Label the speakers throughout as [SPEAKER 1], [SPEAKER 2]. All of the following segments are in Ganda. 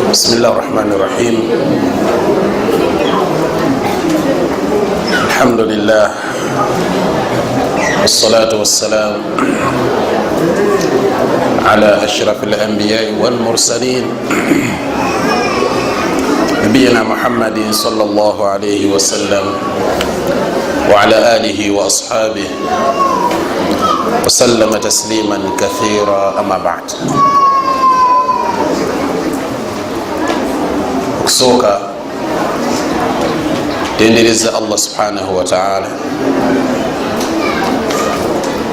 [SPEAKER 1] بسم الله الرحمن الرحيم. الحمد لله والصلاة والسلام على أشرف الأنبياء والمرسلين، نبينا محمد صلى الله عليه وسلم وعلى آله وأصحابه وسلم تسليما كثيرا. أما بعد، okusooka tendereza Allah subhanahu wataala,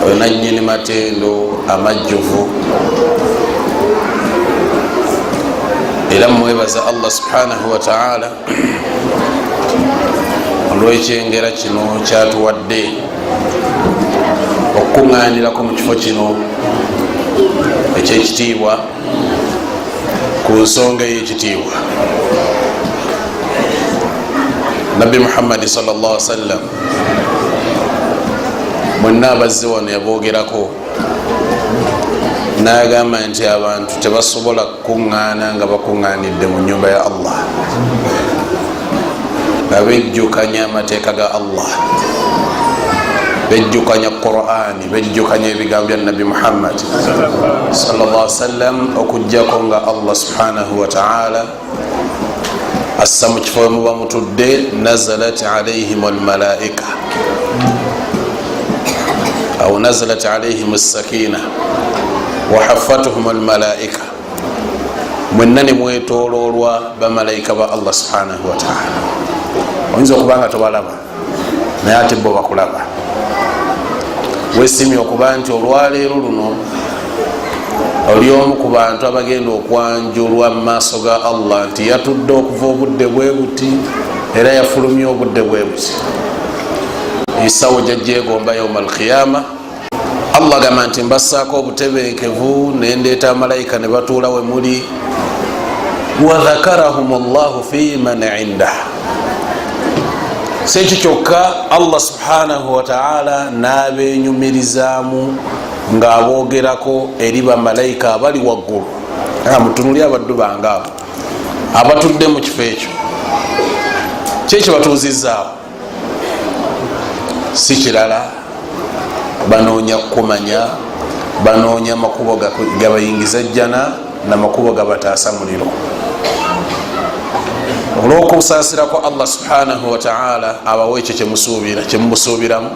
[SPEAKER 1] oyo nanyini matendo amajjuvu, era mwebaza Allah subhanahu wataala olwekyengera kino kyatuwadde okukuŋŋaanirako mu kifo kino ekyekitiibwa ku nsonga ey'ekitiibwa. Nabbi Muhammadi salllah sallam mwenna abazze wano yaboogerako n'agamba nti abantu tebasobola kukuŋŋaana nga bakuŋŋaanidde mu nyumba ya Allah nga bejjukanya amateeka ga Allah, bejjukanya Qurani, bejjukanya ebigambo bya Nabbi Muhammad salllah sallam, okugjako nga Allah subhanahu wataala assa mu kifo wemuba mutudde nazalat alaihim almalaika au nazalat alaihim sakina wahafatuhum almalaika, mwenna nemwetololwa bamalaika ba Allah subhanahu wataala. Oyinza okuba nga tobalaba, naye ate bo bakulaba. Wesimye okuba nti olwaleero luno oli omu ku bantu abagenda okwanjulwa mu maaso ga Allah nti yatudde okuva obudde bwe buti era yafulumya obudde bwe buti. Esawo jajjegomba yauma alqiyama. Allah agamba nti mbassaako obutebenkevu nendeeta malayika ne batuula we muli. Wadhakarahum llahu fi man indah. Si ekyo kyokka, Allah subhanahu wataala n'abenyumirizaamu ng'aboogerako eri bamalayika abali waggulu. Mutunuli abaddu bange abo abatudde mu kifo ekyo, kyekyo batuuzizaawo si kirala, banoonya kukumanya, banoonya amakubo gabayingiza jjana namakubo gabataasa muliro. Olwokusaasira kwa Allah subhanahu wataala abawa ekyo kyemusuubira, kyemumusuubiramu,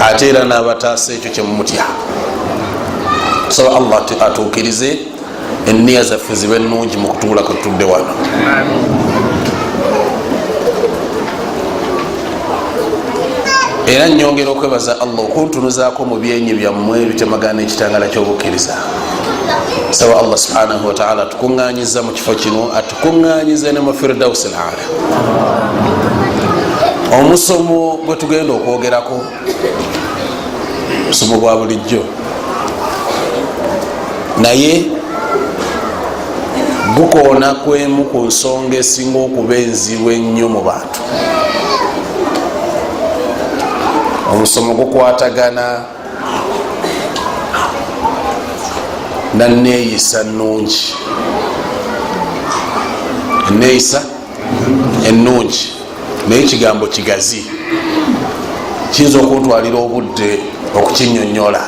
[SPEAKER 1] ate era n'abataasa ekyo kyemumutya. Saba Allah atuukirize eniya zaffe zibe ennungi mu kutuula kwetutudde wano. Era nyongera okwebaza Allah okuntunuzaako mu byenyi byammwe ebitemagana ekitangala ky'obukkiriza. Saba Allah subhanahu wataala atukuŋŋanyiza mu kifo kino, atukuŋŋanyize ne mu firdausi l ala. Omusomo gwe tugenda okwogerako musomo gwa bulijjo, naye gukoona kwemu ku nsonga esinga okuba enzibu ennyo mu bantu. Omusomo gukwatagana na neeyisa nnungi, eneeyisa ennungi, naye ekigambo kigazi kiyinza okuntwalira obudde okukinyonyola.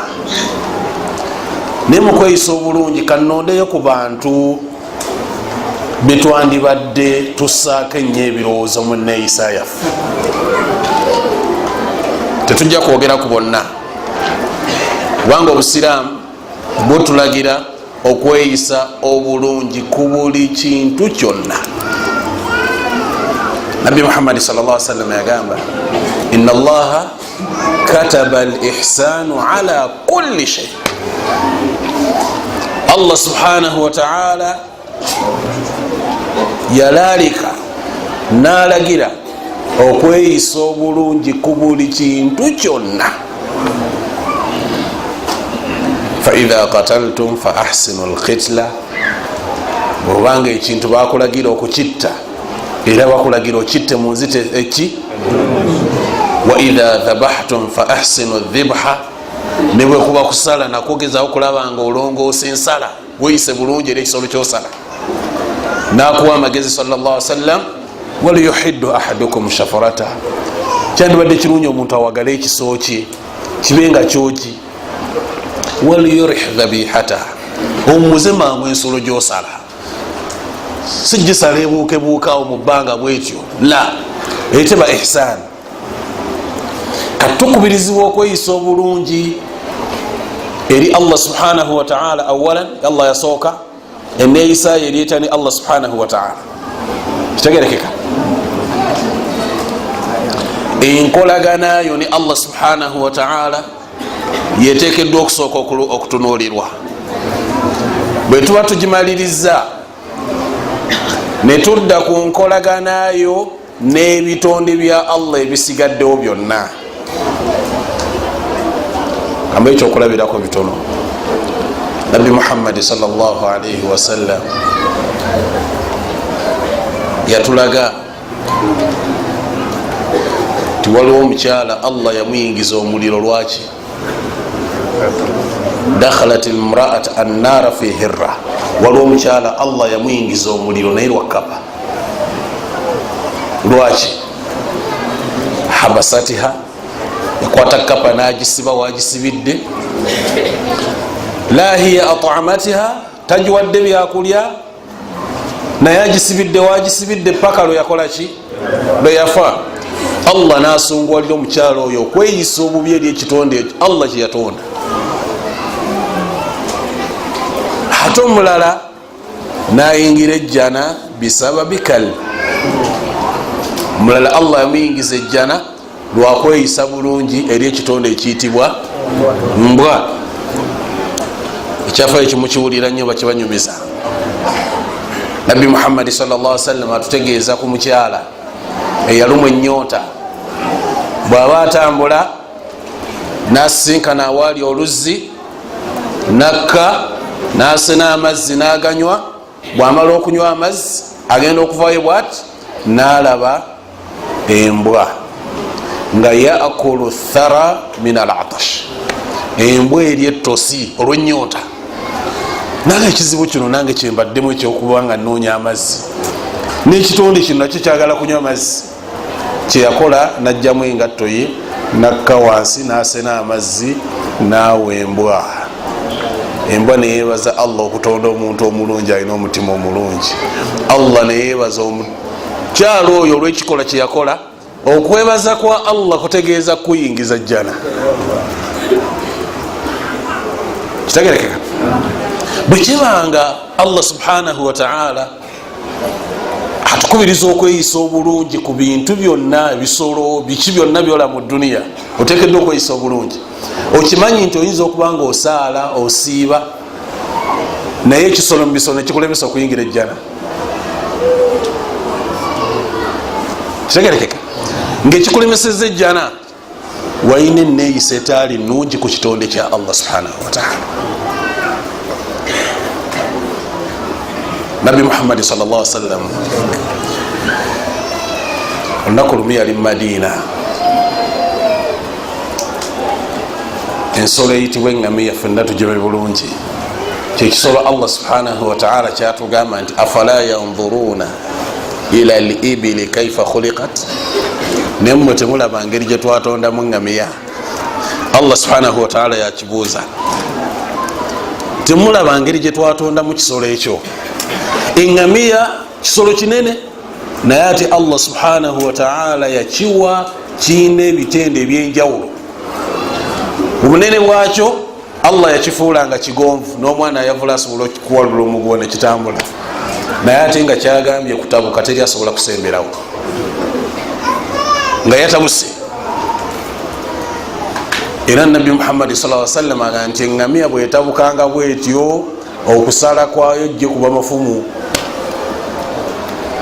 [SPEAKER 1] Naye mukweyisa obulungi, kanondeyo ku bantu betwandibadde tussaako ennyo ebirowoozo mu neeyisa yaffe. Tetujja kwogera ku bonna, kubanga obusiraamu butulagira okweyisa obulungi ku buli kintu kyonna. Nabbi Muhammadi sal sallam yagamba, ina allaha kataba lihsanu ala kulli shay. Allah subhanahu wataala yalalika nalagira okweyisa obulungi ku buli kintu kyonna. Faidha qataltum fa ahsinu lqitla, bwobanga ekintu bakulagira okukitta, era bakulagira okitte mu nzite eki. Waidha dhabahtum fa ahsinu dhibha, ne bwekuba kusala nakwogezaho okulaba nga olongoosa ensala, weyise bulungi era ekisolo kyosala. Nakuwa amagezi sallallahu alaihi wasallam, waliyuhiddu ahadukum shafarata, kyandibadde kirungi omuntu awagale ekiso kye kibe nga kyoki. Waliyurih dhabihata, omuze mangu ensolo gyosala, sigisala ebuukebuukaawo mu bbanga bwetyo, la eteba ihsan. Katukubirizibwa okweyisa obulungi eri Allah subhanahu wataala. Awalan Allah yasooka, eneeyisa ye eryeta ne Allah subhanahu wataala. Kitegerekeka enkolaganayo ne Allah subhanahu wataala yeteekeddwa okusooka okutunuulirwa. Bwe tuba tugimaliriza ne tudda ku nkolaganayo n'ebitonde bya Allah ebisigaddewo byonna. Kamba ekyokulabirako bitono, Nabbi Muhammadi sallallahu alaihi wasallam yatulaga nti waliwo omukyala Allah yamuyingiza omuliro. Lwaki? Dakhalat lmraat annara fi hirra. Waliwo omukyala Allah yamuyingiza omuliro naye lwakapa. Lwaki? Habasatiha, yakwata kapa nagisiba wagisibidde. La hiya atamatiha, tagiwadde byakulya, naye agisibidde wagisibidde paka lweyakolaki, lweyafa. Allah nasunguwalira omukyalo oyo okweyisa obubi eri ekitonde Allah kyeyatonda. Ate omulala nayingira ejjana bisababi kal, omulala Allah yamuyingiza ejjana lwakweyisa bulungi eri ekitonde ekiyitibwa mbwa. Ekyafayo kimukiwulira nnyo, bakibanyumiza. Nabbi Muhammadi sal sallam atutegeeza ku mukyala eyalumwa ennyonta. Bw'aba atambula nasisinkana awaali oluzzi, nakka nasena amazzi n'aganywa. Bw'amala okunywa amazzi agenda okuvayo bwati n'alaba embwa nga yakulu thara min al atash, embwa eri ettosi olw'ennyonta. Nange ekizibu kino nange kyembaddemu ekyokuba nga nnoonya amazzi, n'ekitonde kino nakyo kyagala kunywa amazzi. Kyeyakola najjamu engatto ye, nakka wansi nasena amazzi naawa embwa. Embwa neyebaza Allah okutonda omuntu omulungi alina omutima omulungi. Allah neyebaza omukyalo oyo olwekikola kyeyakola. Okwebaza kwa Allah kutegeeza kuyingiza jjana. Kitegerekeka bwe kibanga Allah subhanahu wataala atukubiriza okweyisa obulungi ku bintu byonna, ebisolo, biki byonna byola mu duniya, otekeddwa okweyisa obulungi. Okimanyi nti oyinza okuba nga osaala osiiba, naye ekisolo mu bisolo nekikulemesa okuyingira ejjana. Kitegerekeka ngaekikulemeseza ejjana walina eneeyisa etaali nungi ku kitonde kya Allah subhanahu wataala. Nabbi Muhammadi sal sallam olunaku lumu yali mumadiina, ensolo eyitibwa eŋŋamiya fenna tugibe bulungi, kyekisolo Allah subhanahu wataala kyatugamba nti afala yanzuruna ila libili kaifa khuliqat, nemmwe temulaba ngeri gyetwatondamu ŋŋamiya? Allah subhanahu wataala yakibuuza, temulaba ngeri gyetwatondamu kisolo ekyo? Eŋŋamiya kisolo kinene, naye ate Allah subhanahu wataala yakiwa kiina ebitendo ebyenjawulo. Obunene bwakyo Allah yakifuula nga kigonvu, n'omwana ayavula asobola okuwalula omuguwa nekitambula, naye ate nga kyagambye kutabuka teri asobola kusemberawo nga yatabuse. Era Nabbi Muhammadi sa sallam aga nti eŋŋamiya bwetabukanga bwetyo okusala kwayo jje kuba mafumu.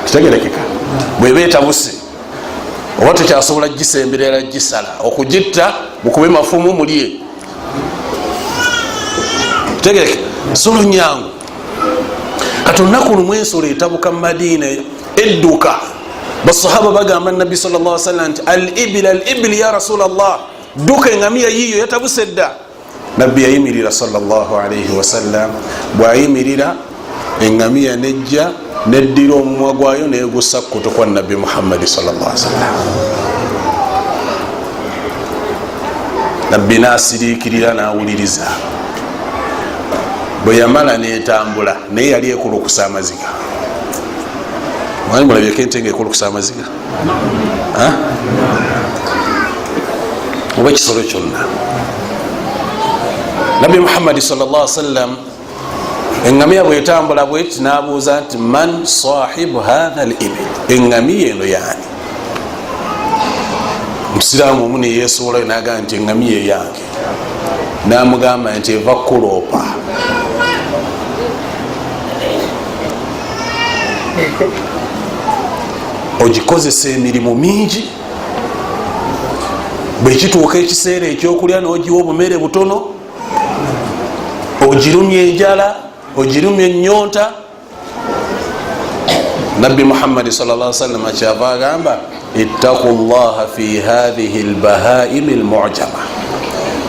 [SPEAKER 1] Kitegerekeka bweba etabuse oba tekyasobola gisemberera gisala okugitta, mukube mafumu mulye. Kitegereke nsolo nyangu. Kati olunaku lumu ensolo etabuka mu Madiina edduka. Basahaba bagamba Nabbi sal llah sallam nti al ibil al ibil ya rasulllah, dduka, eŋamiya yiiyo yatabuse dda. Nabbi yayimirira salllah alaihi wasallam. Bwayimirira eŋamiya nejja Neddira omumwa gwayo negussa kukutu kwa Nabbi Muhammadi sallallahu alaihi wasallam. Nabbi nasiriikirira nawuliriza. Bwe yamala netambula, naye yali ekulukusa amaziga. Mwali mulabyeko ente nga ekulukusa amaziga oba ekisolo kyonna? Nabbi Muhammadi sallallahu alaihi wasallam eŋŋamiya bwetambula bweti nabuuza nti, "Man sahibu hatha libil?" Eŋŋamiya eno yaani? Omusiraamu omu neyesoolayo nagamba nti, "Eŋŋamiya eyange." Namugamba nti, "Eva kuloopa." Ogikozesa emirimu mingi, bwekituuka ekiseera ekyokulya nogiwa obumere butono, ogirumya enjala, ogirumya enyonta. Nabbi Muhammadi sal salama kyava agamba, "Ittaku llaha fi hathihi lbahaimi lmujama."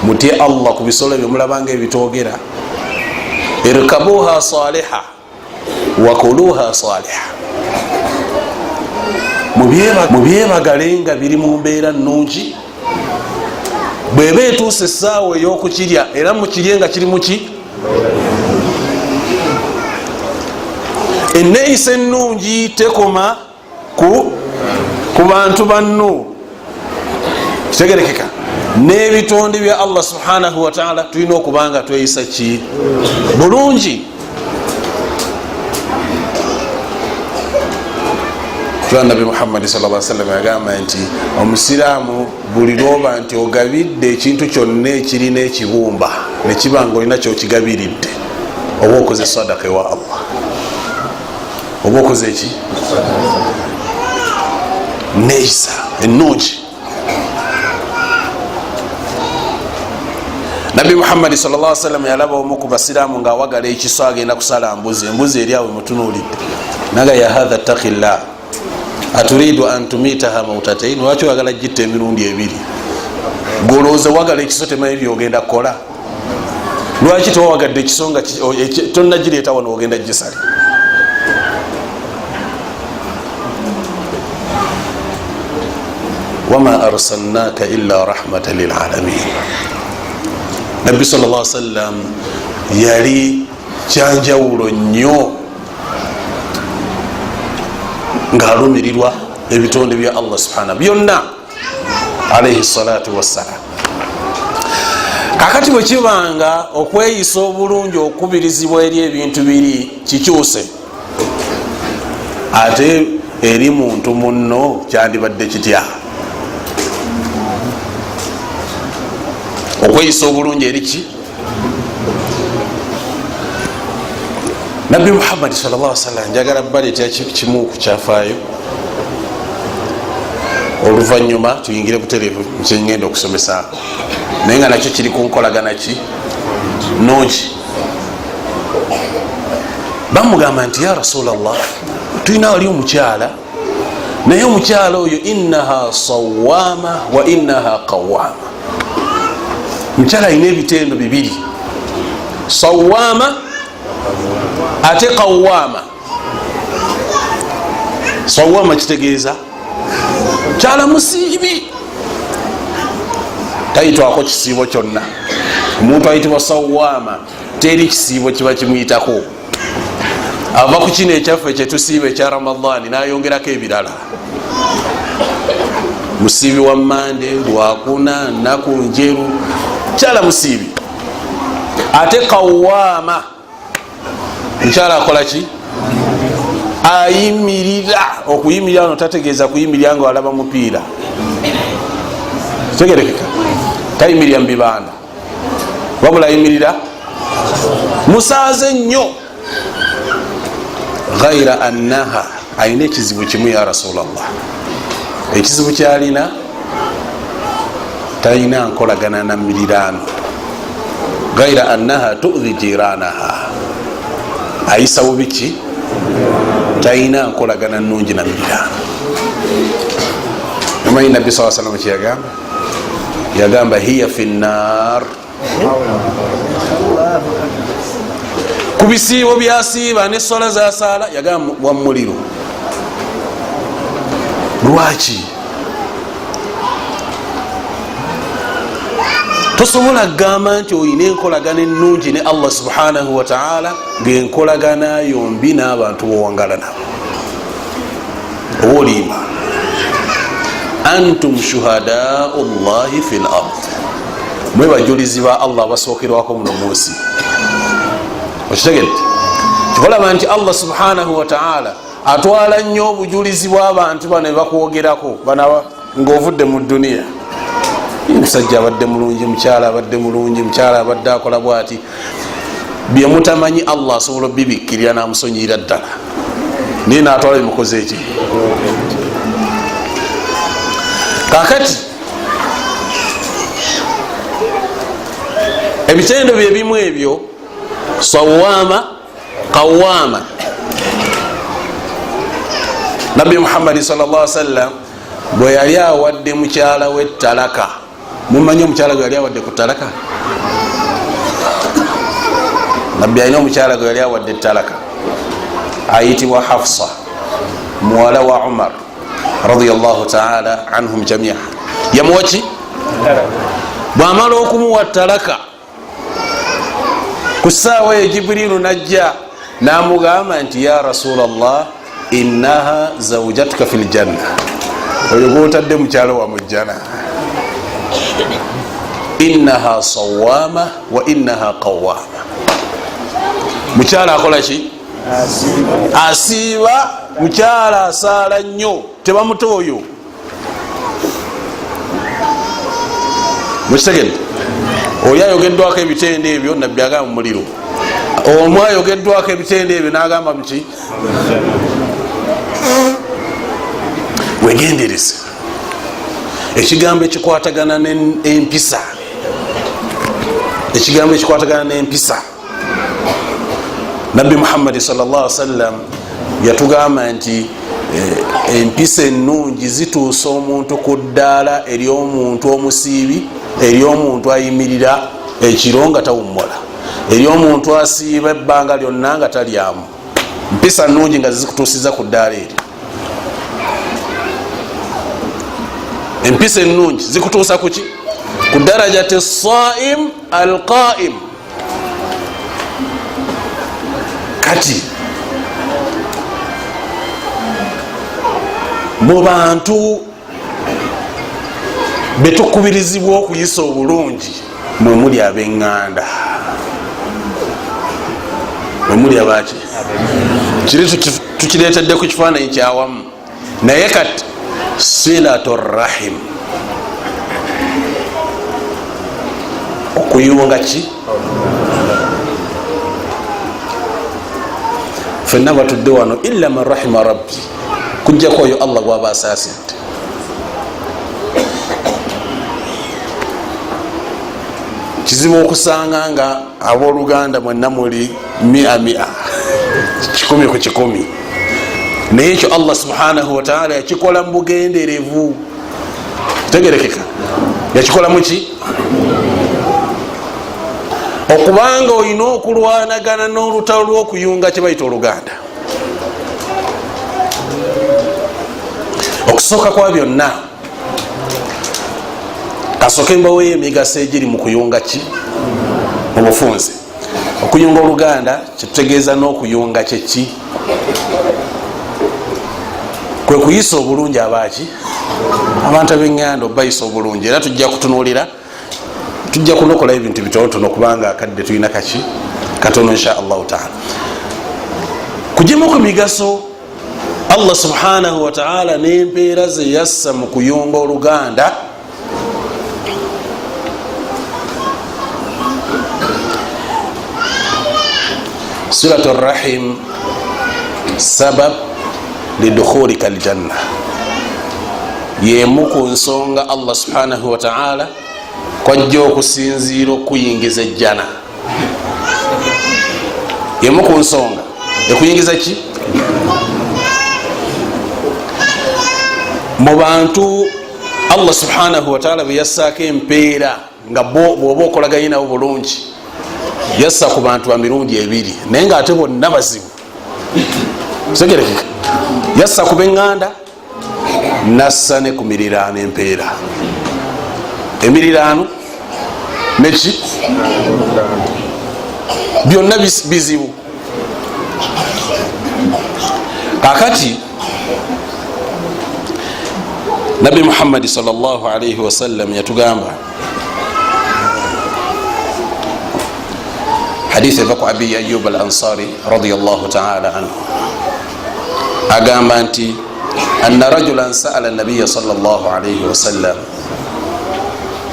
[SPEAKER 1] Mutye Allah ku bisolo ebyo mulabanga ebitogera. Irkabuha saliha wakuluha saliha. Mubyebagale nga biri mu mbeera nungi. Bweba etuusa essaawa ey'okukirya, era mukirye nga kiri muki eneeyisa ennungi. Tekoma ku bantu banno, kitegerekeka, n'ebitonde bya Allah subhanahu wataala tulina okuba nga tweyisa ki bulungi. Nabi Muhammadi sal sallam yagamba nti omusiraamu buli lwoba nti ogabidde ekintu kyonna ekirina ekibumba nekiba nga olina kyokigabiridde, oba okoze sadaka ewa Allah, oba okoze eki neeyisa ennungi. Nabbi Muhammadi sal sallam yalaba omu ku basiraamu ngaawagala ekiso, agenda kusala mbuzi. Embuzi eri awe mutunuulidde, naga, "Ya hatha, ttaqillah, aturidu an tumitaha mautatain?" Lwaki oyagala gitta emirundi ebiri? Golowooza wagala ekiso, temanyi byogenda kukola. Lwaki tewawagadde ekiso nga tonagireeta wano ogenda gisale? Wama arsalnaka illa rahmatan lilalamin. Nabbi sal llah sallam yali kyanjawulo nnyo ngaalumirirwa ebitonde bya Allah subhana byonna, alaihi salatu wassalam. Kakati bwe kibanga okweyisa obulungi okubirizibwa eri ebintu biri kikyuse, ate eri muntu munno kyandibadde kitya okweyisa obulungi eri ki? Nabbi Muhammadi sal salam, njagala baleetera kimu ku kyafaayo, oluvanyuma tuyingire butereevu kyengenda okusomesa, naye nga nakyo kiri ku nkolagana ki nungi. Bamugamba nti, "Ya Rasulllah, tulina wali omukyala, naye omukyala oyo innaha sawama wa innaha qawama." Omukyala alina ebitendo bibiri, sawama ate qawama. Sawama kitegeeza kyala musiibi, tayitwako kisiibo kyonna. Omuntu ayitibwa sawama teri kisiibo kiba kimuyitako. Ava ku kino ekyaffe kyetusiiba ekya Ramadaani nayongerako ebirala. Musiibi wa Mande, Lwakuna, naku njeru, kyala musiibi. Ate kawama, mukyala akola ki? Ayimirira. Okuyimirira no tategeeza kuyimirira nga alaba mupiira, tegerekeka. Tayimirira mu bibanda, wabula ayimirira musaaze nnyo. Ghaira annaha, alina ekizibu kimu, ya Rasulllah. Ekizibu kyalina, talina nkolagana na miriraano. Ghaira annaha tudhi jiranaha, ayisa bubi ki, talina nkolagana nungi na miriraano. Omanyi Nabbi saa salama kyeyagamba? Yagamba, "Hiya fi nnar." Ku bisiibo byasiiba neswala zasaala, yagamba wamuliro. Lwaki tosobola kugamba nti olina enkolagana ennungi ne Allah subhanahu wataala ngaenkolagana yombi n'abantu bowangala nabo? Oba olimba. Antum shuhadau llahi fi lard, mwe bajulizi ba Allah abasookerwako muno munsi. Okitegedde? Kikolaba nti Allah subhanahu wataala atwala nnyo obujulizi bw'abantu bano ebakwogerako ngaovudde mu duniya. Musajja abadde mulungi, mukyala abadde mulungi, mukyala abadde akola bwati. Byemutamanyi, Allah asobola obibikkirira namusonyiyira ddala, naye natwala bimukoze eki. Kakati ebitendo byebimu ebyo, sawama, qawama. Nabbi Muhammadi sal llah sallam bwe yali awadde mukyala we talaka, mumanyi omukyala gwe yali awadde ku talaka? Nabbi alina omukyala gwe yali awadde talaka, ayitibwa Hafsa, muwala wa Umar radiallahu taala anhum jamia. Yamuwaki? Bwamala okumuwa talaka, ku ssaawa eyo Jibuliru najja namugamba nti, ya Rasulllah, innaha zaujatuka fi ljanna, oyo gwotadde mukyalo wa mujjana. Innaha sawama wa innaha qawama. Mukyala akola ki? Asiiba. Mukyala asaala nnyo, tebamuta oyo. Mukitegedde? Oli ayogeddwako ebitendo ebyo, nabbi agamba mumuliro. Omu ayogeddwako ebitendo ebyo nagamba muki? Wegendereze ekigambo ekikwatagana nempisa, ekigambo ekikwatagana nempisa. Nabbi Muhammadi sallam yatugamba nti empisa ennungi zituusa omuntu ku ddaala ery'omuntu omusiibi, ery'omuntu ayimirira ekiro nga tawummula, ery'omuntu asiiba ebbanga lyonna nga talyamu. Mpisa nnungi nga zikutuusiza ku ddaala eryo. Empisa ennungi zikutuusa kuki? Ku darajati saim alqaim. Kati mu bantu betukubirizibwa okuyisa obulungi mwe muli ab'eŋŋanda, mwe muli abaki. Kiri tukireetedde ku kifaananyi kyawamu, naye kati silatu rahim, okuyunga ki? Fenna batudde wano, illa man rahima rabbi, kujjako oyo Allah gwaba asaasidde. Kizibu okusanga nga abooluganda mwenna muli mia mia, 100 ku 100, naye ekyo Allah subhanahu wataala yakikola mu bugenderevu. Tegerekeka, yakikola muki? Okubanga olina okulwanagana n'olutalo lw'okuyunga kyebayita oluganda. Okusooka kwa byonna, kasooke mbaweyo emigaso egiri mu kuyunga ki mu bufunze. Okuyunga oluganda kyetutegeeza n'okuyunga kyeki? Kwe kuyisa obulungi abaaki, abantu ab'eŋŋanda, obayisa obulungi. Era tujja kutunuulira, tujja kunokolayo ebintu bitonotono kubanga akadde tulina kaki katono, insha allahu taala. Kugimu ku migaso Allah subhanahu wataala n'empeera ze yassa mu kuyunga oluganda, silatu rahim sabab lidukhulika aljanna, yemu ku nsonga Allah subhanahu wataala kwajja okusinziira okuyingiza ejjana. Yemu ku nsonga ekuyingiza ki mu bantu Allah subhanahu wataala bwe yassaako empeera nga bwoba okolaganye nabo bulungi. Yassa ku bantu ba mirundi ebiri, naye nga ate bonna bazibu. Segerekeka, yassa ku beŋŋanda, nassa ne ku miriraano. Empeera, emiriraano neki, byonna bizibu. Kakati Nabbi Muhammadi salllahalaihi wasallam yatugamba hadith eva ku Abi Ayub Al Ansari radiallahu taala anhu, agamba nti anna rajulan saala nabiya salllahalaihi wasallam.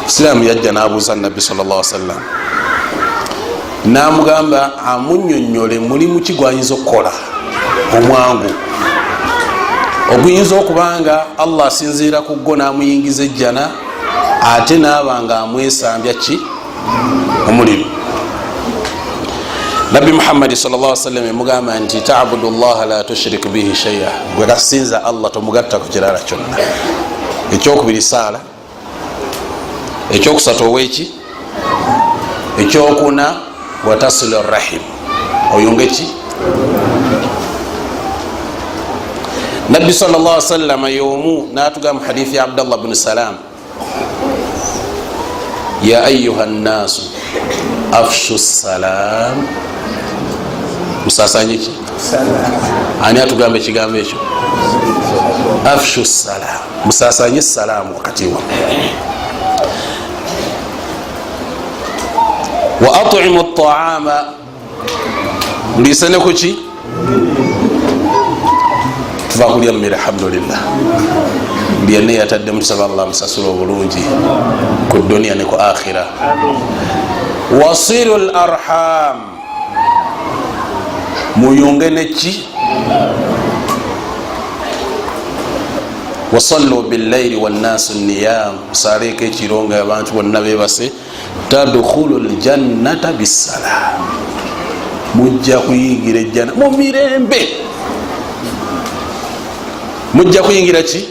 [SPEAKER 1] Siraamu yajja nabuuza Nabbi sal llah sallam, namugamba amunyonyole mulimu ki gwayinza okukola omwangu oguyinza okubanga Allah asinziira ku gwo namuyingiza ejjana, ate naaba nga amwesambya ki omuliro. Nabbi Muhammadi sallam emugamba nti tabudu llaha la tushrik bihi shaia, gwe kasinza Allah, tomugatta ku kirala kyonna. Ekyokubiri saala, ekyokusatu oweki, ekyokuna watasilu rahim, oyunge ki. Nabbi sal sallama yomu natugamba mu hadithi ya Abdallah bnu Salam, ya ayuha nnaasu afshu salam, musasanye ki. Ani atugamba ekigambo ekyo? Afshu salam, musasanye salaamu wakati wa wa atimu taama, muliise ne kuki. Tuva kulya mmere, alhamdulillah. Byonna yatadde, musaba Allah musasula obulungi ku duniya ne ku akhira. Wasilu l arham, muyunge neki. Wasallu billaili wannaasu niyam, musaleko ekiro nga abantu bonna bebase. Tadkhulu ljannata bisalam, mujja kuyingira ejjana mu mirembe. Mujja kuyingira ki?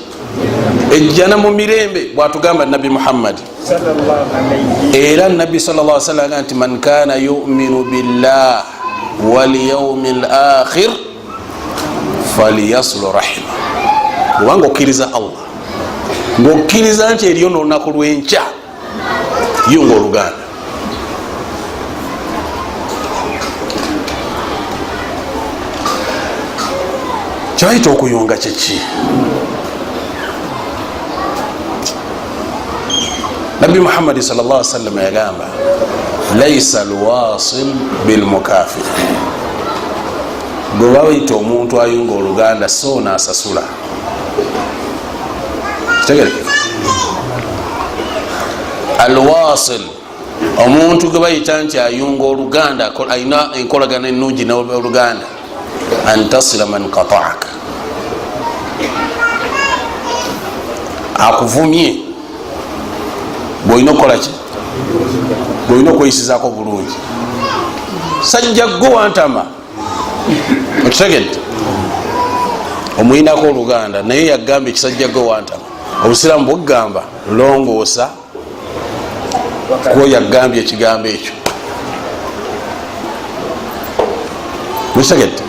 [SPEAKER 1] Ejjana mu mirembe, bwatugamba Nabbi Muhammadi. Era Nabbi sal salam nti man kana yuminu billah walyaumi lakhir falyaslu rahima. Obanga okkiriza Allah, ngaokkiriza nti eriyo nolunaku lwenkya, yunga oluganda. Kyebayita okuyunga kyeki? Nabbi Muhammadi sal salam yagamba laisa lwasil bilmukafir, gwe bayita omuntu ayunga oluganda so naasasula. Kitegerekeka, alwasil, omuntu gwe bayita nti ayunga oluganda, alina enkolagana ennungi noluganda, antasila man kataaka, akuvumye, gweolina okukolaki? Gweolina okweyisizako bulungi. Sajja gwe wantama, okitegedde? Omuyinako oluganda, naye yagamba ekisajja gwe wantama. Obusiraamu bwogamba longoosa kuba yagambye ekigambo ekyo. Mukitegedde?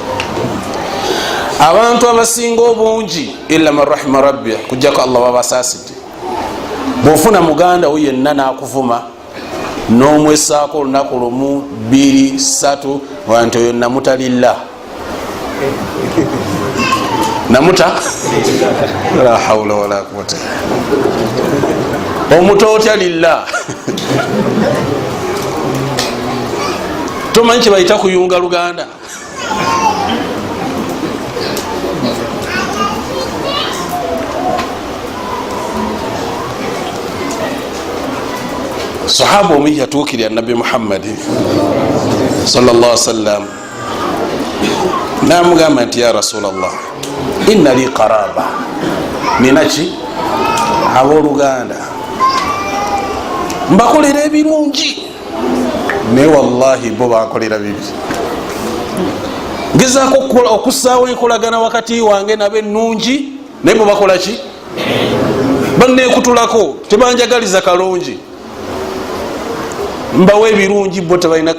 [SPEAKER 1] Abantu abasinga obungi, illa man rahima rabbi, kujjako Allah babasaasidde, bwofuna muganda wo yenna nakuvuma nomwesaako olunaku lumu, bbiri, ssatu, nti oyo namuta lillah, namuta, la haula wala quwata. Omuta otya lillah? Tomanyi kyebayita kuyunga luganda? Sahaba omu yatuukirira Nabbi Muhammadi salllah sallam, namugamba nti ya rasulllah, inna li qaraba, ninaki abooluganda, mbakolera ebirungi, naye wallahi bo bankolera bibi. Ngezaako okussaawo enkolagana wakati wange nabo ennungi, naye bo bakola ki? Banekutulako, tebanjagaliza kalungi. Mbawa ebirungi, bo tebalina.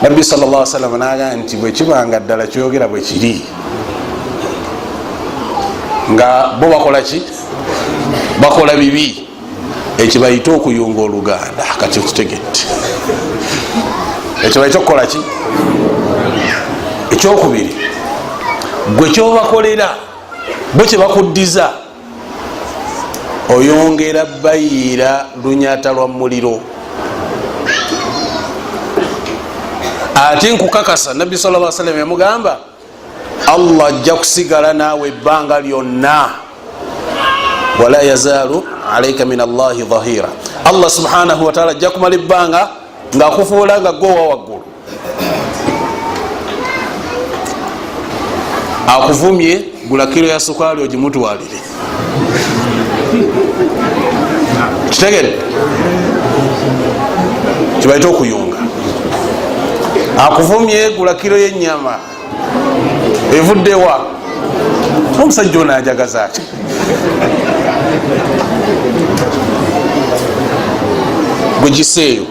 [SPEAKER 1] Nabbi sal llah salama nagaa nti bwekibanga ddala kyoyogera bwe kiri, nga bo bakola ki? Bakola bibi, ekyo bayite okuyunga oluganda. Kati okitegedde, ekyo bayite okukola ki? Ekyokubiri, gwe kyobakolera bo kyebakuddiza, oyongera bayiira lunyata lwa muliro. Ate nkukakasa, Nabbi sal lla sallam yamugamba, Allah ajja kusigala naawe ebbanga lyonna, wala yazaalu alaika min Allahi dhahira. Allah subhanahu wataala ajja kumala ebbanga ngaakufuula nga gwowa waggulu. Akuvumye, gula kiro ya sukaali ogimutwalire. Kitegere kibaite okuyunga. Akuvumye, gula kiro yenyama evuddewa. Omusajja ono ajagaza ati gwegiseeyo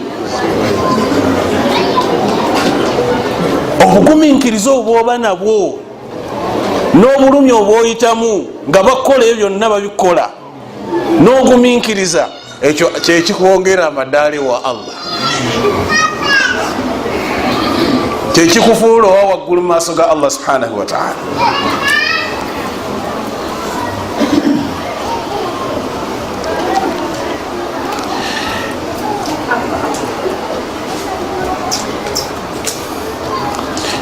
[SPEAKER 1] obuguminkiriza obwoba nabwo n'obulumi obwoyitamu nga bakukola ebyo byonna babikola n'oguminkiriza, ekyo kyekikwongera amadaali wa Allah, kyekikufuula owa waggulu mu maaso ga Allah subhanahu wataala.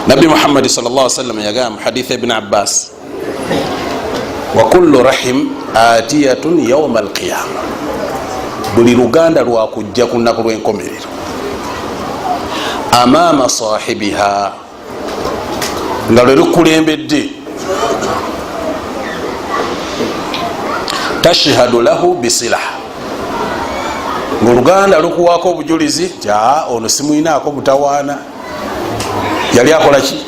[SPEAKER 1] Nabbi Muhammadi sal sallam yagamba hadith ibn Abbas, wa kullu rahim atiyatun yauma alqiyama, buli luganda lwakujja ku lunaku lwenkomerero, amama sahibiha, nga lwe lukulembedde, tashhadu lahu bisilah, ngaoluganda lukuwako obujulizi nti aa ono simwinaako mutawaana, yali akola ki?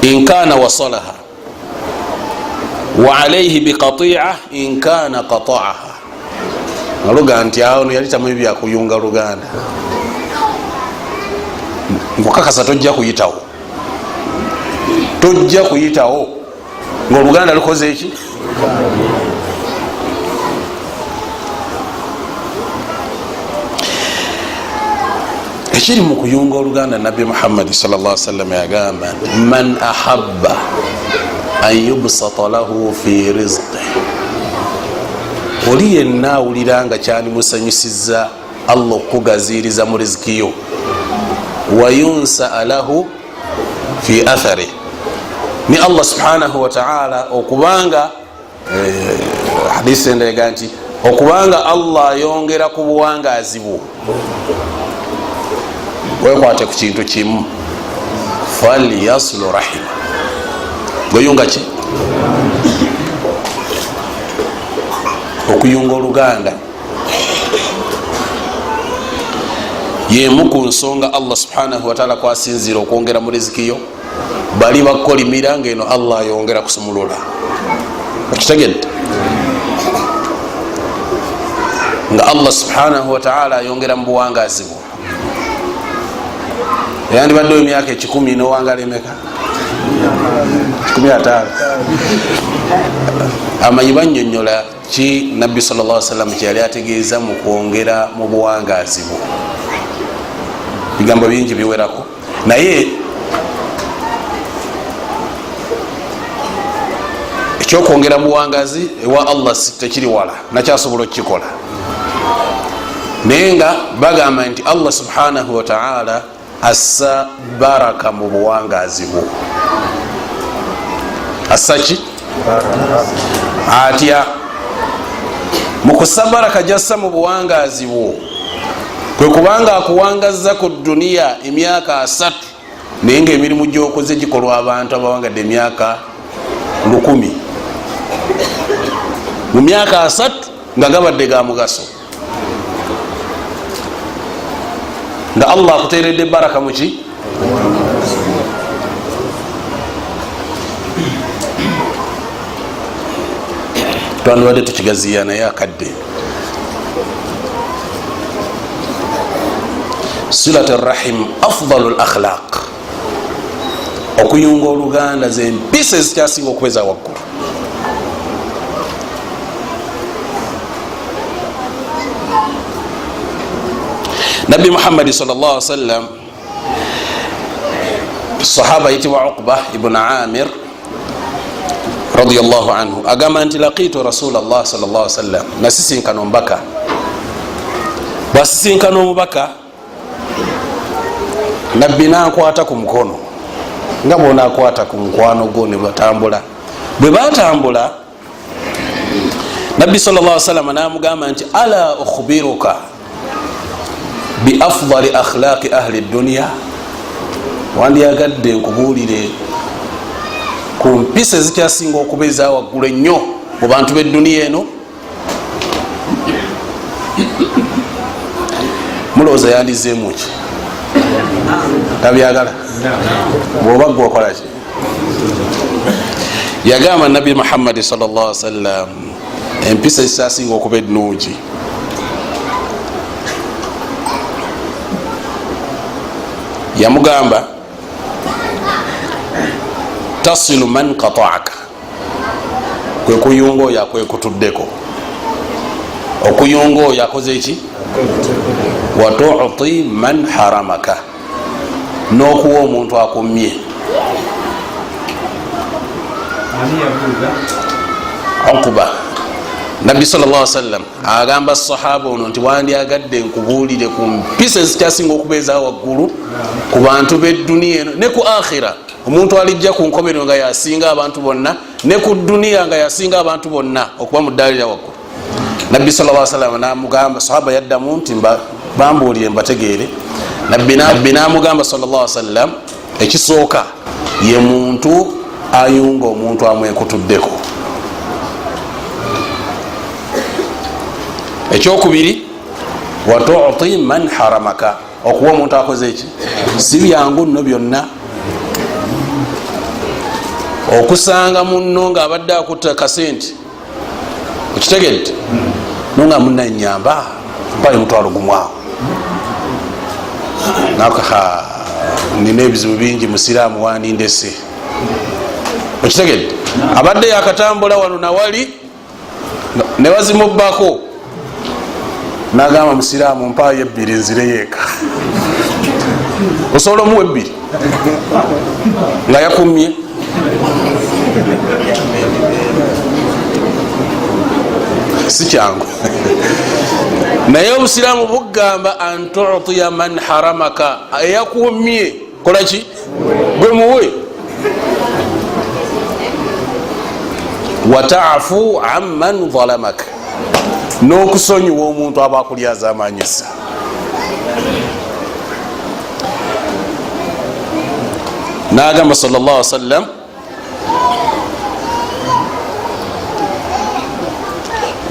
[SPEAKER 1] Inkana wasalaha wa alaihi biqatia inkana qataaha, nga nti awo yali tamanyi byakuyunga luganda. Nkukakasa tojja kuyitawo, tojja kuyitawo ngaoluganda lukoze eki. Ekiri mu kuyunga oluganda, Nabbi Muhammadi sal sallam yagamba nti man ahabba an yubsata lahu fi rizqi, oli yenna awulira nga kyanimusanyusiza Allah okukugaziiriza mu rizikiyo, wayunsaa lahu fi athari, ni Allah subhanahu wataala okubanga hadisi endega nti okubanga Allah ayongera ku buwangazi bwo, wekwate ku kintu kimu, falyaslu rahima, gweyunga ki? Okuyunga oluganda yemu ku nsonga Allah subhanahu wataala kwasinzira okwongera mu rizikiyo. Bali bakolimira nga eno Allah ayongera kusumulula. Okitegedde nga Allah subhanahu wataala ayongera mu buwangazi bwo. Eyandibaddewo emyaka 100 nowangala emeka? 15. Amanyi banyonyola ki Nabbi sal llah sallam kyeyali ategeeza mu kwongera mu buwangazi bwo? Bigambo bingi biwerako, naye ekyokwongera mu buwangazi ewa Allah tekiri wala, nakyasobola okukikola. Naye nga bagamba nti Allah subhanahu wataala assa baraka mu buwangazi bwo. Assa ki? Atya mu kussa baraka gyassa mu buwangazi bwo? Kwe kubanga akuwangaza ku duniya emyaka 30, naye nga emirimu gyokoze gikolwa abantu abawangadde emyaka 1000 mu myaka 30, nga gabadde ga mugaso, nga Allah akuteredde baraka muki. Twandibadde tukigaziya, naye akadde. Silat rahim afdalu lakhlaq, okuyunga oluganda zempisa ezikyasinga okubeeza waggulu. Nabbi Muhammadi sal llah sallam, sahaba ayitibwa Uqba ibn Amir radiallahu anhu agamba nti laqitu rasul llah sal llah sallam, nasisinkana omubaka. Bwasisinkana omubaka, nabbi nankwata ku mukono nga bwonakwata ku mukwano gwo, ne batambula. Bwe batambula, nabbi sal llah salama namugamba nti ala ukhbiruka biafdali akhlaqi ahli dunia, wandyagadde nkubuulire ku mpisa ezikyasinga okuba eza waggulu ennyo mu bantu b'edduniya eno? Mulowooza yandizeemu ki? Tabyagala. Bwoba gwe okolaki? Yagamba nabbi Muhammadi sal llah sallam, empisa ezikyasinga okuba ennungi, yamugamba tasilu man qataaka, kwe kuyunga oyo akwekutuddeko, okuyunga oyo akoze eki, watuti man haramaka, n'okuwa omuntu akumye. Uqba, nabbi sal llah sallam agamba sahaba ono nti wandyagadde nkubuulire ku mpisa ezikyasinga okuba eza waggulu ku bantu b'edduniya eno ne ku akhira, omuntu alijja ku nkomerero nga yasinga abantu bonna, ne ku duniya nga yasinga abantu bonna okuba mu ddaalira waggulu? Nabbi sal llah sallam namugamba, sahaba yaddamu nti bambuulire mbategeere. Nabbi namugamba sal llah sallam, ekisooka ye muntu ayunga omuntu amwekutuddeko, ekyokubiri watuti man haramaka, okuwa omuntu akoze eki. Si byangu nno byonna okusanga munno ngaabadde akutta kasente, okitegedde, nonga munanyamba mpayo omutwalo gumwawo, nakaha nina ebizibu bingi, musiraamu wandindese, okitegedde, abadde yakatambula wano nawali nebazimubbako, nagamba musiraamu mpayo ebbiri nzireyo eka. Osobola omuwa ebbiri nga yakumye? Si kyangu, naye obusiraamu bugamba an tutiya man haramaka, eyakumye kolaki? Gwe muwe. Watafu amman zalamaka, n'okusonyiwa omuntu aba akulyazaamanyisa. Nagamba sal llah sallam,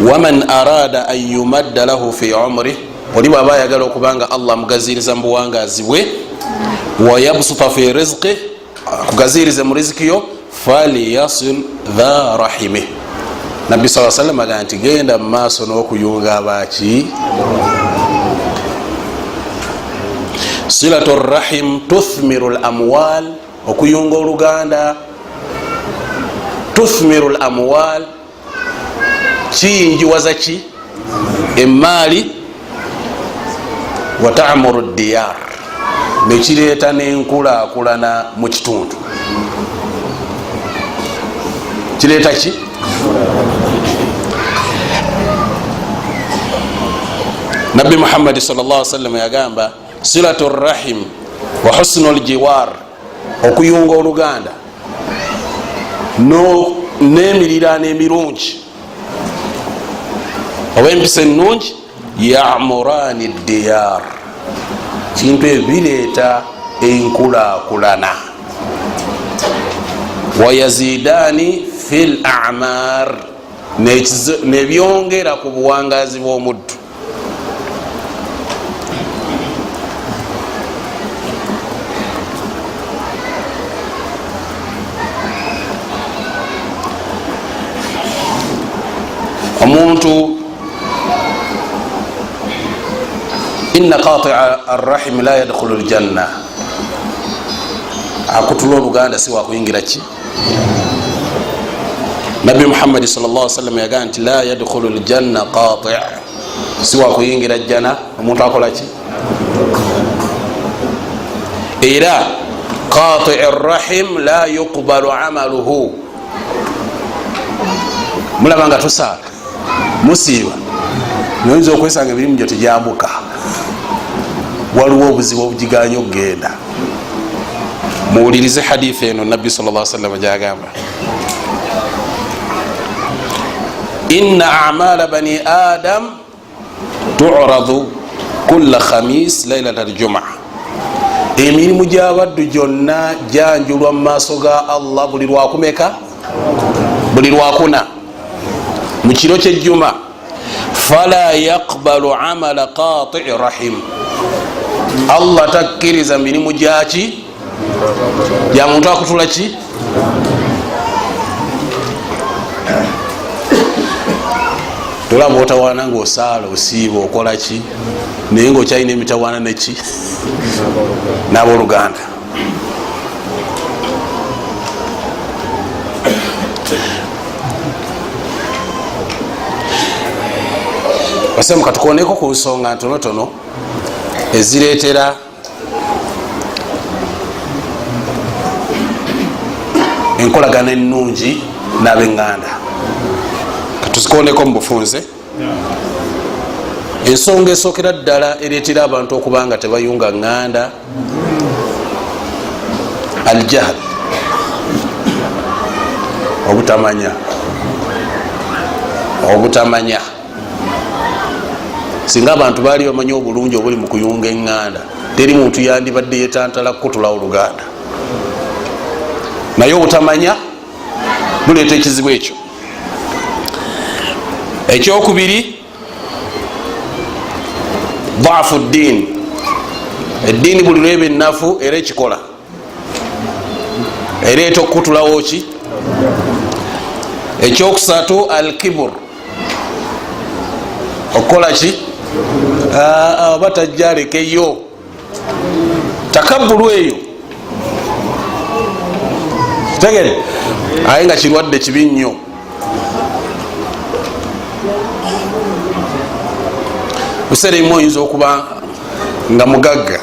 [SPEAKER 1] waman arada an yumadda lahu fi umrih, oli bwaba ayagala okubanga Allah amugaziriza mu buwangazi bwe, wayabsuta fi rizqih, akugazirize mu riziki yo, falyasil dha rahimih. Nabbi saa sallam agaa nti genda mu maaso n'okuyunga abaki. Silatu rahim tuthmiru lamwal, okuyunga oluganda tuthmiru lamwal, kiyinjiwaza ki emaali, watamuru diyar, nekireeta nenkulakulana mu kitundu. Kireeta ki? Nabbi Muhammadi sal sallam yagamba silatu rahim wa husnu ljiwar, okuyunga oluganda n'emirirano emirungi oba empisa ennungi, yamurani diyar, kintu ebyo bireeta enkulakulana, wayazidani fi l amar, nebyongera ku buwangazi bw'omuddu. Omuntu Inna qatia arrahim la yadkhulu ljanna, akutula oluganda si wakuyingira ki. Nabbi Muhammadi sal sallam yagamba nti la yadkhulu ljanna qati, si wakuyingira jjana omuntu akola ki. Era qatii rrahim la yuqbalu amaluhu. Mulaba nga tusaala, musiiba, noyinza okwesanga emirimu gyo tegyambuka, waliwo obuzibu obugiganya okugenda. Muwulirize haditha eno, Nabbi sal lla salama gyagamba: inna amala bani adam turadu kula khamis lailat aljuma. Emirimu gyabaddu gyonna gyanjulwa mu maaso ga Allah buli lwakumeka? Buli lwakuna mu kiro kyejjuma. Fala yaqbalu amala qatii rahim, Allah takkiriza mirimu gyaki? Gya muntu akutula ki. Tolaba otawaana ngaosaala, osiiba, okola ki, naye ngaokyalina emitawaana neki n'abooluganda. Basemu, katukoneko ku nsonga ntonotono ezireetera enkolagana ennungi n'abeŋŋanda. Katuzikoneko mu bufunze. Ensonga esookera ddala ereetera abantu okuba nga tebayunga ŋŋanda, aljahal, obutamanya. Obutamanya. Singa abantu baali bamanyi obulungi obuli mu kuyunga eŋŋanda, teri muntu yandibadde yetantala kukutulawo oluganda. Naye obutamanya buleeta ekizibu ekyo. Ekyokubiri, daafu ddiini. Eddiini buli lweba ennafu era ekikola ereeta okukutulawo ki. Ekyokusatu, alkibur, okukola ki, oba tajja alekeyo takabulu eyo tegere, aye nga kirwadde kibi nnyo. Biseera ebimu oyinza okuba nga mugagga,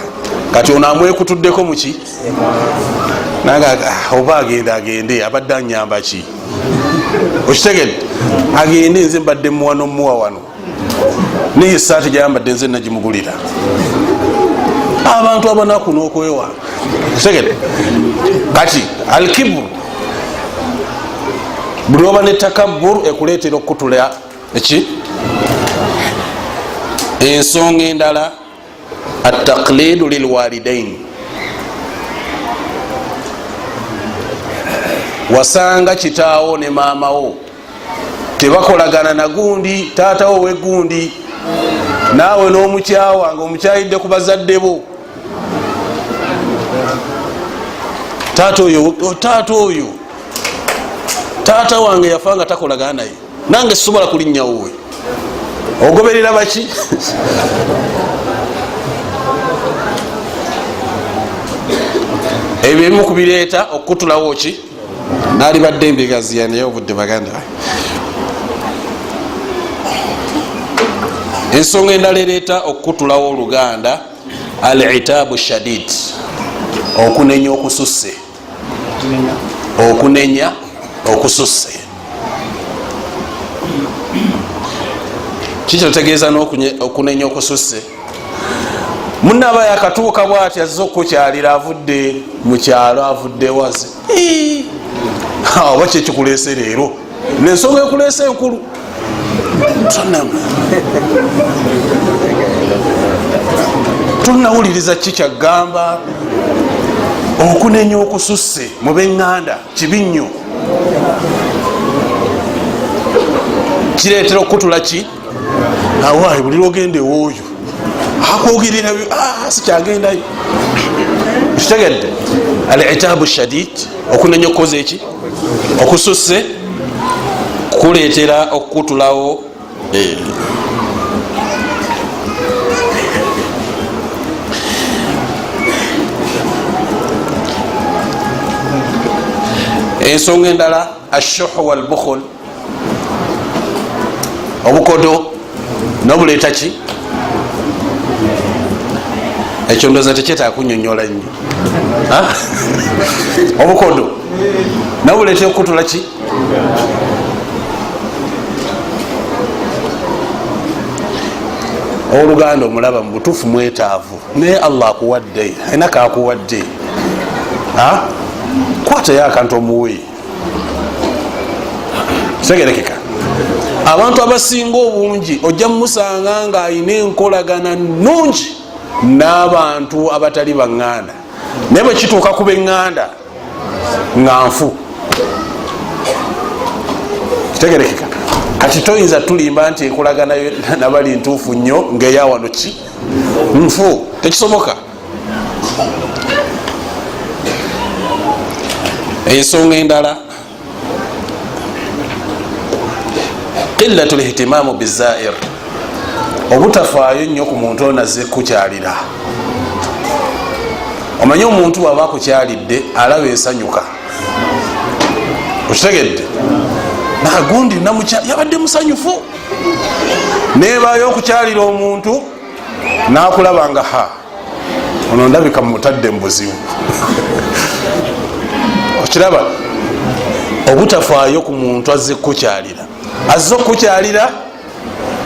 [SPEAKER 1] kati ono amwekutuddeko muki nange, oba agende agende, abadde anyamba ki? Okitegede, agende, nze mbadde muwa nomuwa wano, naye esaati gyayambadde nze nagimugulira. Abantu abanaku n'okwewa, okitegede. Kati alkiburu, buli oba ne takaburu ekuleetera okukutula eki. Ensonga endala, ataqlidu lilwalidain. Wasanga kitaawo ne maamawo tebakolagana nagundi, taatawo wegundi, naawe n'omukyawa nga omukyayidde ku bazadde bo. Taata oyo, taata oyo, taata wange yafa nga takolagana naye, nange sisobola kulinnyawowe. Ogoberera baki? Ebyo ebimu kubireeta okukutulawo ki. Nalibadde mbigaziya naye obudde, baganda. Ensonga endala ereeta okukutulawo oluganda, al itaabu shadid, okunenya okususse. Okunenya okususse kikyotegeeza okunenya okususse? Munaaba yakatuuka bwati, azze okukukyalira, avudde mukyalo, avudde waze, oba kyekikuleese leero nensonga ekuleese enkulu, tonawuliriza ki kyagamba. Okunenya okususse mu beŋŋanda kibi nnyo, kireetera okukutula ki. Awaayi, buli lwogenda ewooyo akwogerera, sikyagendayo. Kitegedde, al itaabu shadid, okunenya okukoza eki okususse kuleetera okukutulawo. Ensonga endala, ashuhu walbukhul, obukodo nobuleeta ki? Ekyo ndooza tekyetaaga kunyonyola nnyo. Obukodo nobuleeta okukutula ki? Oluganda omulaba mu butuufu mwetaavu, naye Allah akuwadde, alina kakuwadde, kwatayo akantu omuwe. Kitegerekeka? Abantu abasinga obungi ojja mumusanga nga alina enkolagana nungi n'abantu abatali baŋŋanda, naye bwe kituuka ku beŋŋanda nga nfu. Kitegerekeka? Kati toyinza tulimba nti enkolagana nabali ntuufu nnyo ngaeyawano ki nfu, tekisoboka. Ensonga endala, qillatu lihtimamu bizair, obutafaayo nnyo ku muntu ono azze kukyalira. Omanye omuntu bwaba akukyalidde alaba esanyuka, okitegedde? Nagundi yabadde musanyufu, nebayo okukyalira omuntu nakulaba nga ha ono ndabika mutadde mu buzibu. Okiraba, obutafaayo ku muntu azze kukukyalira, azze okukukyalira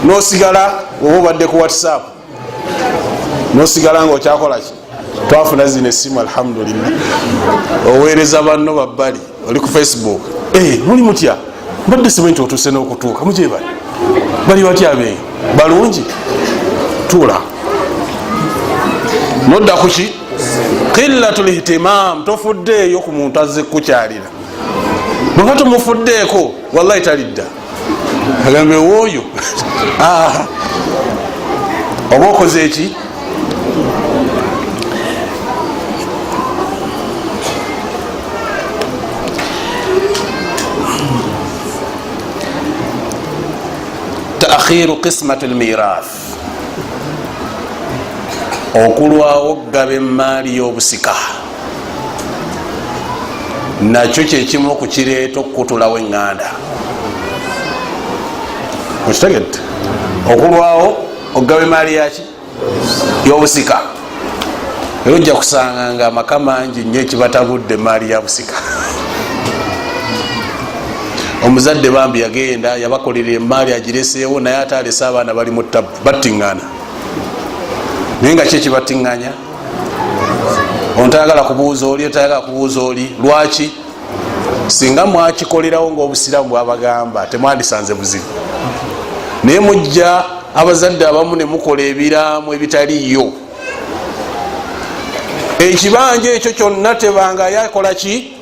[SPEAKER 1] nosigala oba obadde ku WhatsApp, nosigala nga okyakolaki. Twafuna zino esimu, alhamdulillah, oweereza banno babbali, oli ku Facebook, muli mutya? Mbadde simanyi nti otuuse n'okutuuka. Mugyebali bali batya? Abeeyo balungi? Tuula nodda kuki? Qillatu lihtimam, tofuddeeyo ku muntu azze kukukyalira. Bweba tomufuddeeko, wallahi talidda agambe wooyo oba okoze eki. Taakhiru qismati lmirath, okulwawo okugaba emaali y'obusika, nakyo kyekimu okukireeta okukutulawo eŋŋanda. Okitegedde? Okulwawo okugaba emaali yaki y'obusika, era ojja kusanga nga amaka mangi nnyo ekibatabudde emaali ya busika. Omuzadde bambi yagenda yabakolera emaali agireseewo, naye ate alese abaana bali mu tabu, battiŋŋana. Naye nga ki ekibattiŋŋanya? Ono tayagala kubuuza oli, tayagala kubuuza oli. Lwaki? Singa mwakikolerawo ngaobusiraamu bwabagamba, temwandisanze buzibu. Naye mujja abazadde abamu ne mukola ebiraamu ebitaliyo. Ekibanja ekyo kyonna tebanga yakola ki,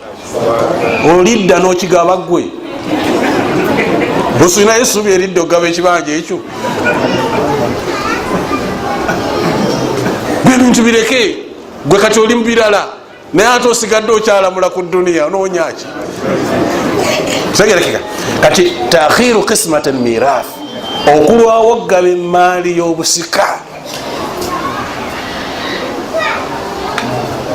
[SPEAKER 1] olidda n'okigaba gwe osulinayo essuubi eridda okugaba ekibanja ekyo. Gwe ebintu bireke, gwe kati oli mu birala, naye ate osigadde okyalamula ku duniya, onoonyaki? Kitegerekeka? Kati takhiru qismat almirath, okulwawo okugaba emaali y'obusika.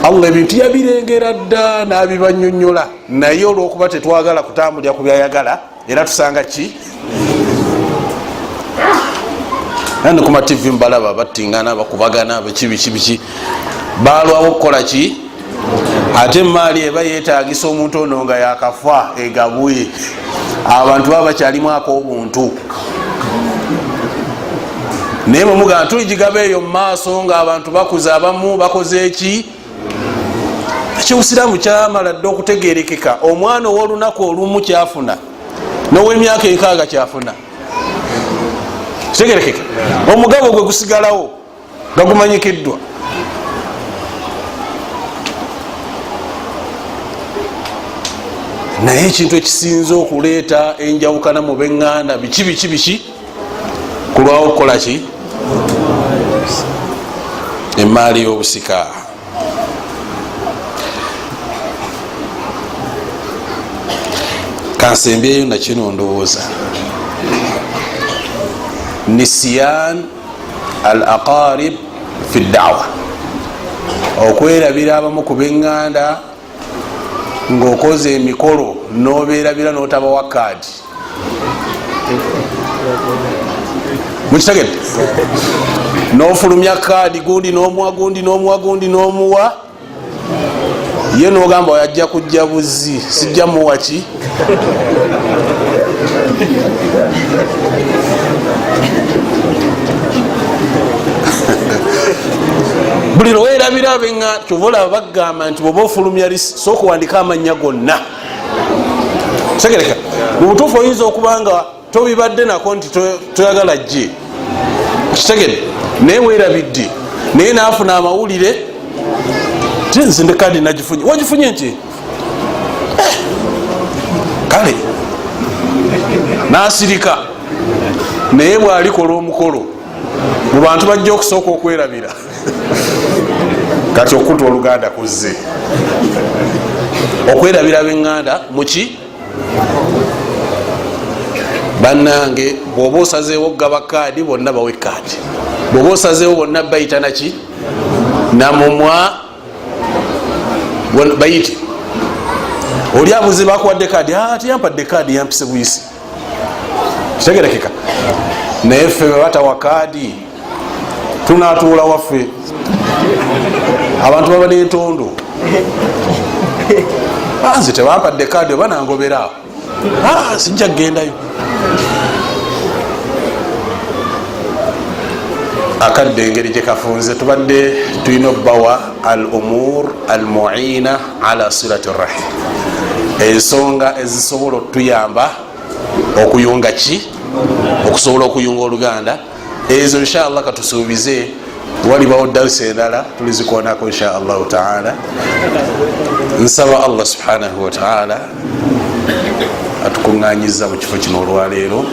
[SPEAKER 1] Allah ebintu yabirengera dda n'abibanyonyola, naye olwokuba tetwagala kutambulira ku byayagala, era tusanga ki nani kuma TV mbalaba battingana, bakubagana, biki biki biki, balwawo okukola ki? Ate emaali eba yetagisa omuntu ono nga yakafa egabwe, abantu baba bakyalimu ak'obuntu. Naye bwemugamba tuligigaba eyo mu maaso nga abantu bakuze, abamu bakoze eki, ekyobusiraamu kyamala dde okutegerekeka. Omwana ow'olunaku olumu kyafuna n'ow'emyaka 60 kyafuna, kitegerekeka. Omugabo gwe gusigalawo nga gumanyikiddwa. Naye ekintu ekisinza okuleeta enjawukana mu beŋŋanda biki biki biki? Kulwawo okukola ki? Emaali y'obusika. Kansembyeyo nakino, ndowooza nisiyan al aqarib fi dawa, okwerabira abamu ku beŋŋanda ng'okoze emikolo. Nobeerabira n'otabawa kaadi. Mukitegedde? Nofulumya kaadi, gundi nomuwa, gundi nomuwa, gundi nomuwa, ye nogamba ajja kujja buzi, sijja muwa ki. Buli lwewerabira abenga, kyova olaba bagamba nti bwoba ofulumya lisi, sooka owandika amannya gonna. Tegereka mu butuufu, oyinza okuba nga tobibadde nako nti toyagala jje, kitegere, naye werabidde, naye naafuna amawulire ti nze nde kadi nagifunye. Wagifunye nti kale nasirika, naye bwalikola omukolo mu bantu bajja okusooka okwerabira. Kati okuta oluganda kuzze okwerabira ab'eŋŋanda muki. Bannange, bw'oba osazeewo okugaba kaadi, bonna bawe kaadi. Bw'oba osazeewo bonna bayita naki namumwa, bayite. Oli abuze, bakuwadde kaadi? Ah, teyampadde kaadi, yampise buyisi. Kitegerekeka? Naye ffe bwe batawa kaadi, tunatuula waffe. Abantu baba n'entondo. Ah, nze tebampadde kaadi, oba nangobera, ah, sijja kugendayo. Akadde engeri gyekafunze, tubadde tulina obbawa al umur al muina ala silati rahim, ensonga ezisobola otuyamba okuyunga ki, okusobola okuyunga oluganda. Ezo inshallah katusuubize walibawo darsa endala tulizikonako insha Allahu taala. Nsaba Allah subhanahu wataala atukuŋŋanyiza mu kifo kino olwaleero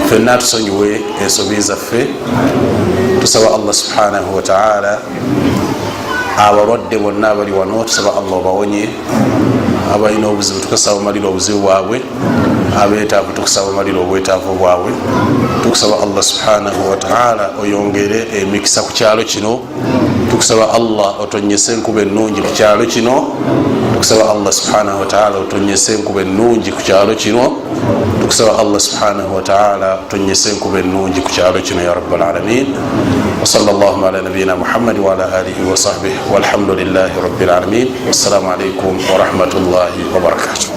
[SPEAKER 1] fenna atusonyiwe ensobi zaffe. Tusaba Allah subhanahu wataala, abalwadde bonna abali wano, tusaba Allah obawonye. Abalina obuzibu, tukusaba omalire obuzibu bwabwe. Abeetaavu, tukusaba omalire obwetaavu bwabwe. Tukusaba Allah subhanahu wataala oyongere emikisa ku kyalo kino. Tukusaba Allah otonyese enkuba ennungi ku kyalo kino. Tukusaba Allah subhanahu wataala otonyese enkuba ennungi ku kyalo kino. Tukusaba Allah subhanahu wataala otonyese enkuba ennungi ku kyalo kino ya rabbal alamin. وصلى الله على نبينا محمد وعلى آله وصحبه، والحمد لله رب العالمين، والسلام عليكم ورحمة الله وبركاته.